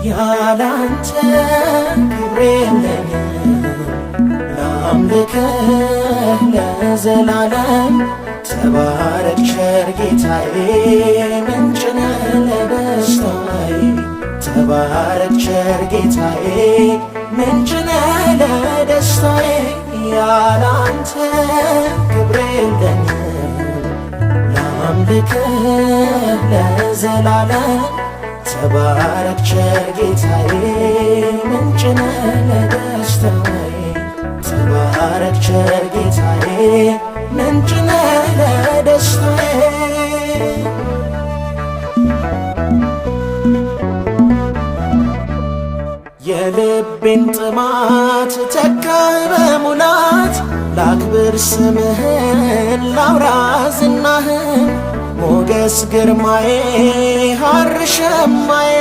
ያላንተ ክብር የለኝም። ላምልክህ ለዘላለም ተባረክ ቸር ጌታዬ፣ ምንጭ ነህ ለደስታዬ። ተባረክ ቸር ጌታዬ፣ ምንጭ ነህ ለደስታዬ። ያላንተ ክብር የለኝም። ላምልክህ ለዘላለም ተባረክ ቸር ጌታዬ፣ ምንጭ ነህ ለደስታዬ። ተባረክ ቸር ጌታዬ፣ ምንጭ ነህ ለደስታዬ። የልቤን ጥማት ተካህ በሙላት፣ ላክብር ስምህን ላውራ ዝናህን፣ ሞገስ ግርማዬ ሐር ሸማዬ።